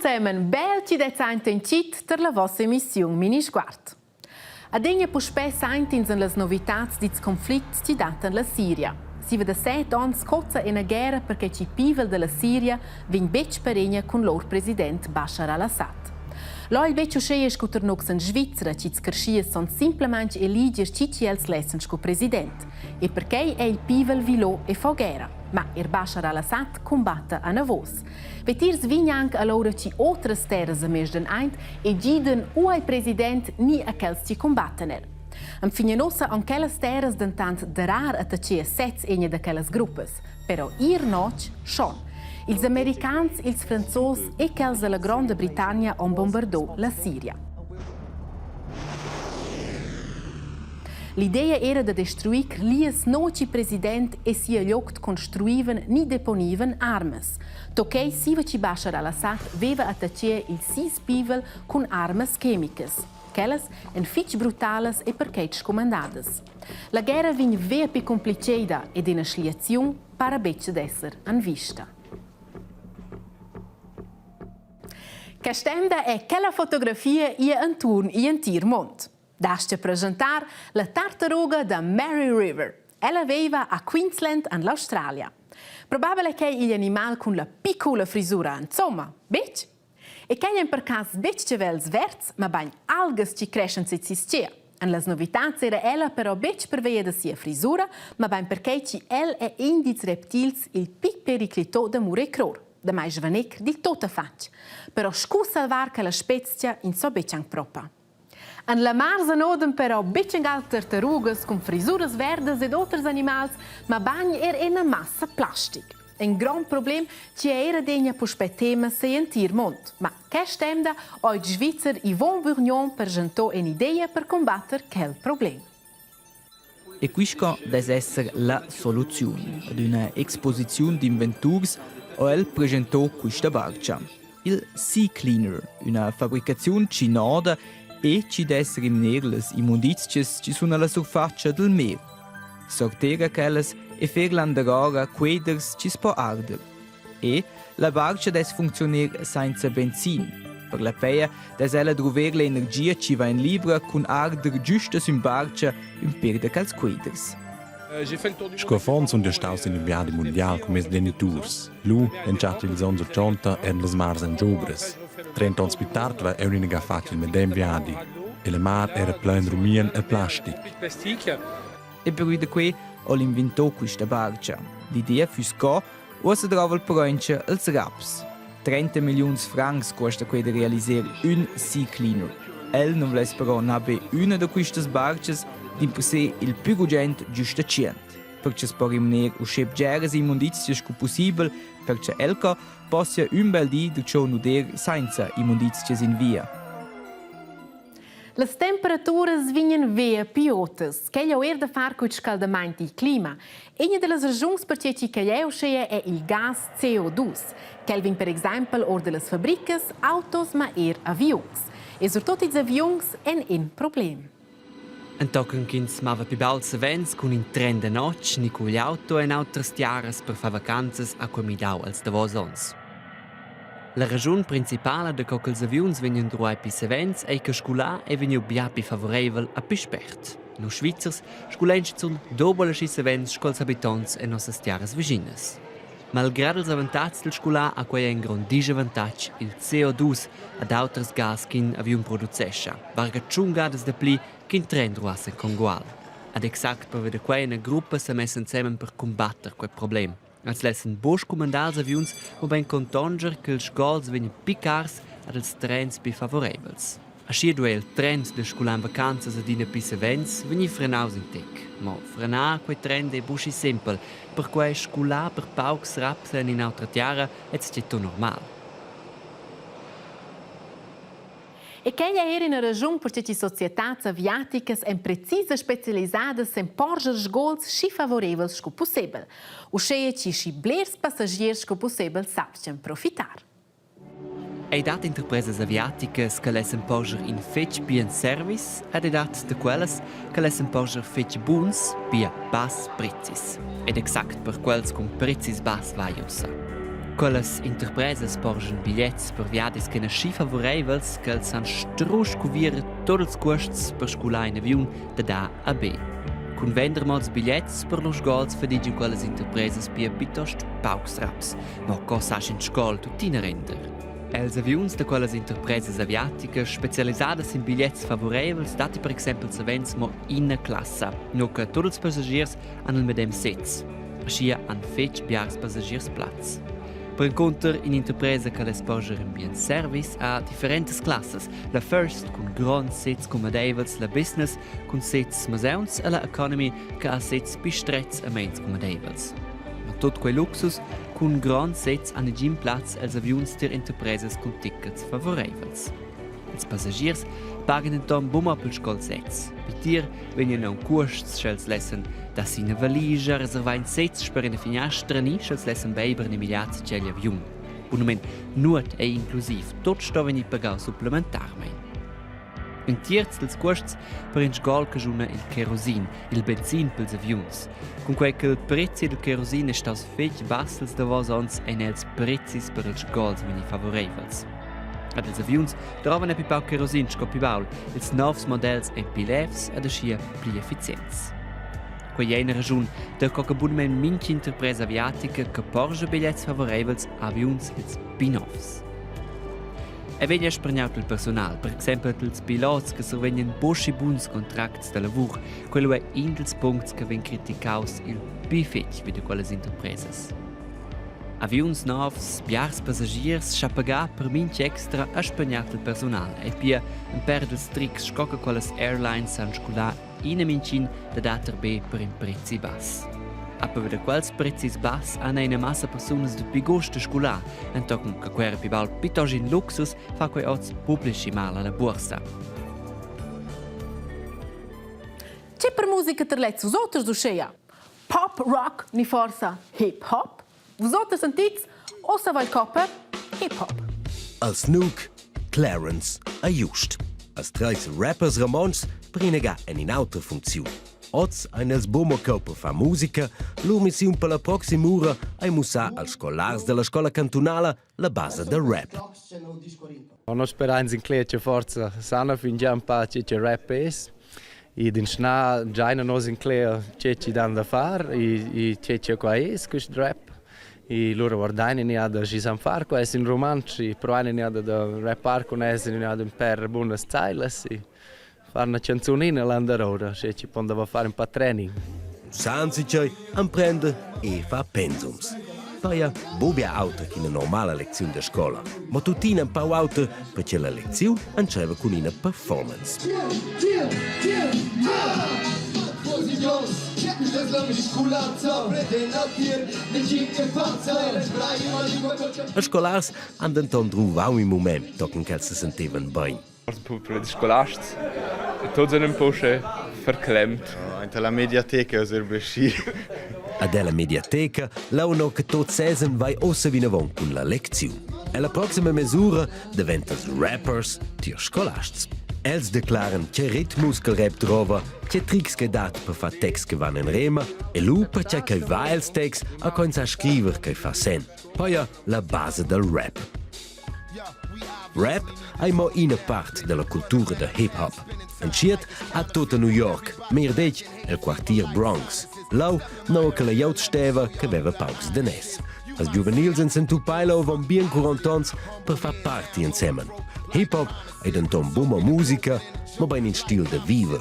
ensemen, bel chi dets aint in chit tar la vossa emissiun Minisguard. Adegna puspè saintins en las novitats dils conflicts chi dattan la Siria. Siva da set ons cozza ina guerra perche chi pivel dalla Siria vegn betg peregna cun lur president Bashar al-Assad. L'oi betg uscheia scu tar nox en Svizra chi'ls creschias son simplamaing eliger chi chi els lessan scu president. E perquei è il pivel vilò e fo guerra. Ma er Bashar al-Assad cumbatta anavos. Vetiers vign anc alloura chi otras terras a mezden aint e giden u al president ni a quels chi cumbattan el. Enfin ussa han quellas terras dentant darar attachia sez egna da quellas gruppas, però ir notg schon. Ils americans, ils franzos e quels della Gronda Britannia han bombardò la Siria. L'idea era da destruir lias noci president e sia gliogt construivan ni deponivan armas. Tocchei siva chi Bashar al-Assad veva attacchia il sis pivel cun armas chemicas. Quellas èn fitg brutalas e perquei scumandadas. La guerra vegn vea pli compliceida ed ina schliaziun para betg d'esser en vista. Quest'emda è quella fotografia ia enturn igl entir mond. Dastga presentar la tartaruga da Mary River. Ella veiva a Queensland en l'Australia. Probabel è quei igl animal cun la piccola frisura, insomma, betg? E quei en per cas betg chavels verds, mabain algas chi creschan sez sis tgea. En las novitats era ella però betg pervia da sia frisura, mabain perquei chi el è in dils reptils il pli periclitò da murir cror, damai svanir dil tuttafatg. Però scu salvar quella spezia in so betg anc propa. En la mar s'anodan però betg angal tartarugas cun frisuras verdas ed oters animals, mabain er ina massa plastic. In grond problem chi era adegna puspè tema sigl entir mond. Ma quest'emda ha il Svizzer Yvon Burgnon presentò in'idea per combatter quel problem. E quista dess esser la soluziun. Ad üna exposiziun d'inventurs ho el preschentò quista barcha. Il Sea Cleaner, üna fabricaziun chi noda e chi dess rimner las immundizchas chi sun alla surfatscha del mer. Sorter a quellas e fer landerora queders chi's po arder. E la barcha dess funcziuner sainza benzin. Per la peia dess ella druver l'energia chi vain libra cun arder giusta sün barcha ün per da quels queders. Sco affon sun jeu staus sin in viadi mundial cun mes geniturs. Lu, entschatta ils onns 80, eran las mars en giobras. 30 onns pli tard va eu inaga fatg il medem viadi. E la mar era plein rumien e plastic. E pervi da quei ho l'inventò quista barcha. L'idea füss co Uossa drouva il Proentscha els raps. 30 milliuns francs cuosta quei da realiser ün Sea Cleaner. El non vuless però na be üna da quistas barchas, dimpersè il pü gugent giusta tschient. Per cha's po rimner uschè bgeras immundizias scu pussibel, per cha Elka possia ün bel di darcheu nuder sainza immundizias in via. Las temperaturas vegnan via pli otas. Quel ho eir da far cul scaldamaint dil clima. Ina da las raschuns perche chi quai è uschea è il gas CO2. Quel vegn per exaimpel or da las fabricas, autos, ma eir aviuns. E surtut ils aviuns èn in problem. Entochen ch'ins mava pli baul savens cun in tren da notg ni cugl auto en autras tiaras per far vacanzas ha quei midau els davos onns. La raschun principala da co ch'ils aviuns vegnan druai pli savens ei che sgular ei vegniu bia pli favoreivel e pli spert. Nus Svizzers sgulein schizun dobel aschi savens sco ils habitonts en nossas tiaras vischinas. Malgrad ils avantatgs dil sgular ha quei in grond disavantatg il CO2 ad auters gas ch'in aviun producescha, varga tschun gadas dapli ch'in tren druass en congual. Ad exact pervia da quei ina gruppa sa messa ensemen per cumbatter quei problem. Els lessan buc scumandar als aviuns, mobein contonscher ch'ils sgols vegnan pli cars ed ils trens pli favoreivels. Aschia duei il trend da sgular en vacanzas adina pli savens vegnir frenaus in tec. Mo frenar quei trend ei buc schi sempel, perquei sgular per paucs raps en in'autra tiara ei tut normal. E quei ei era ina raschun perche che societads aviaticas èn precisas specialisadas en porscher sgols schi favoreivels sco pussebel, uscheia chi schi blers passagiers sco pussebel sappian profitar. Ei dat interpresas aviaticas che lessen porscher in fetg bien service ed ei dat da quellas che lessen porscher fetg buns, pia bass prezis. Ed exact per quels cun prezis bass vai ussa. Quellas interpresas porschan bigliets per viadis ch'èn aschi favureivels ch'els san strusch cuvrir tut ils cuosts per sgular in aviun dad A a B. Cun vender mo ils bigliets per lur sgols fadigian quellas interpresas pia plitost paucs raps, mo co sa sch'in sgol tuttina render? Els aviuns da quellas interpresas aviaticas specialisadas sin bigliets favureivels datti per exempel savens mo ina classa, nua che tut ils passagiers han il medem sez. Aschia han fetg biars passagiers plaz. Perencunter in'interpresa che less porscher in bien service ha differentas classas, la First cun gronds sezs cumadeivels, la Business cun sezs maseuns e la Economy che ha sezs pli strets e meins cumadeivels. Ma tut quei luxus cun gronds sezs han negin plaz els aviuns tier interpresas cun tickets favoreivels. Ils passagiers pagan denton buca pil sgol sez. Vitier vegnan aunc cuosts sch'els lessan dar si ina valigia, reservar in sez sper ina finiastra ni sch'els lessan beiber in immediat tiegl aviun. Bunamein nuot ei inclusiv, tot sto vegnir pagau supplementarmein. In tierz dils cuosts per in sgol caschuna il kerosin, il benzin pils aviuns. Cunquei che il prezi dil kerosin è staus fetg bass ils davos onns ein els prezis per ils sgols vegni favoreivels. Ad ils aviuns drovan pli pauc kerosin sco pli baul. Ils novs models ein pli levs ed aschia pli efficients. Quei ei ina raschun daco che bunamein mintga interpresa aviatica che porscha bigliets favoreivels a aviuns ils pli novs. E vegn er spargnau il personal, per exempel ils pilots che survegnan buc buns contracts da lavur. Quello è in dils puncts che vegn criticaus il pli fetg vi da quellas interpresas. Aviuns novs, biars passagiers scha pagar per mintga extra ha spagnat il persunal e pia empè dals trics sco che quellas airlines han sculà ina mintgin da dater be per in prezi bass. A pervi da quels prezis bass han ina massa persunas dapi gust da scular, entochen che quei era pli baul plitost in luxus, fa quei oz publici mal alla bursa. Che per musica terlets vus oters uscheia? Pop, rock ni forsa hip hop? Vus oters sentits? Ossa va il copper hip hop. Al Snook, Clarence a Just. Als treis rappers romontschs per inaga en in'autra funcziun. Oz ein els buca cheu per far musica, lur missiun per la proxim'ura ei mussar als scolars dalla scola cantunala la basa da rap. Noi sperains in cler che forza sana fingià ün pa che che rap es. Ed inschnà giaina nus in cler che chi dan da far e, e che che qua es quist rap. E lura guardaina gnada schi san far qua es in rumantsch e provaina gnada da rappar cun els gnada ün pêr bunas zeilas e far 'na chanzunina landerora, sche chi pon davo far ün pa training. Sanzicei emprender e fa pensums. Paia buca auter ch'ina normala lecziun da scola, ma tuttina empau auter, perche la lecziun entscheiva cun ina performance. Els scolars han denton druvau in mument tochen ch'els sesentevan bein. Per ils scolasts tuts ein ün po uschè verklemmt. Enta la mediateca es er schi. Ad ella mediateca launa che tot sesen vai ossa vinavon cun la lecziun. Ella proxima mesura daventas rappers tier scolasts. Els declaran che ritmus che rap drova, che trics che dat per far texts che van en rema e lu perche che va els texts a coins a scriver che fa sen. Poi la base dal rap. Rap ei mo ina part dalla cultura da hip-hop. Entschiet ha tut a New York, meglier detg el quartier Bronx. Leu nua che la glieud steva che veva paucs daners. Als giuvenils ein s'entupai leu avon bien quarant'onns per far party ensemen. Hip-hop ei denton buca mo musica, mobein in stil da viver.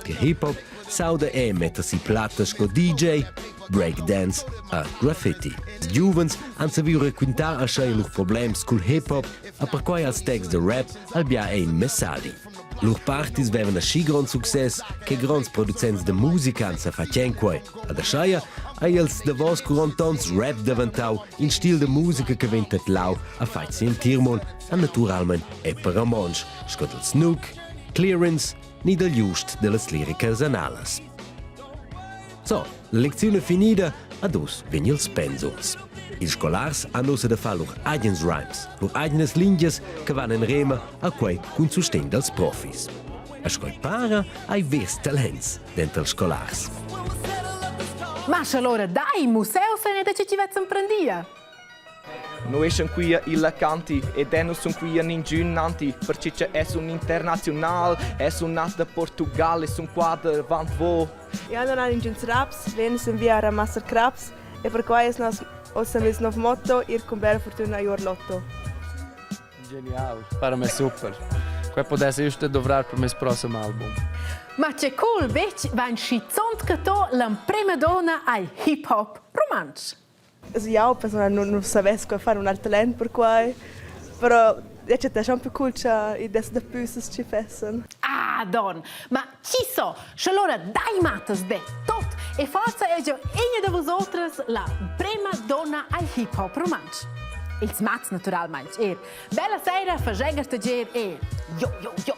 Tier hip-hop s'auda è metter si plattas sco DJ, breakdance e graffiti. Ils giuvens han saviu raquintar aschia lur problems cul hip-hop e perquei als texts da rap al bia ein messadi. Lur partis vevan aschi grond success che gronds producents da musica han sefatg quei. Ad ascheia ei els davos 40 onns rap daventau in stil da musica che vegn tedlau a fatg sin entir mund e naturalmein è per romontsch, sco dal Snook, Clearance ni dal just dellas liricas analas. So, la lecziun è finida, ad uss vegn ils pensums. Ils scolars han ussa da far lur agens rhymes, lur agenas lingias che van en rema a quei cun sustegn dals profis. A sco para hai vers talents denter ils scolars. Ma sche allora dai, museo se ne da ci ci vezz emprendia. Nu eschan quia illa Canti ed eu nu sun quia ningün nanti, perche cha es un internaziunal, es un nat da Portugal e sun qua davant vo. Eu non ha ingüns raps, vegn sün via a ramassar craps e perquai es nos uossa meis nouv motto ir cun bella furtüna giò al lotto. Genial, para me super. Quai pudess üsta dovrar per meis prossem album. Ma che cool betg vain schizont che to l'emprema donna al hip hop rumantsch. Also jau personal nun nu savess co far un al talent per quai, però ja chattà schon più cool cha i dess dapüssas chi fessan. Ah, don, ma chi so, sche allora dai mattas be tot e forsa è già ina da vosotras la prima donna al hip hop rumantsch. Ils mats naturalmaing er. Bella sera, fagegas da gier e jo jo jo.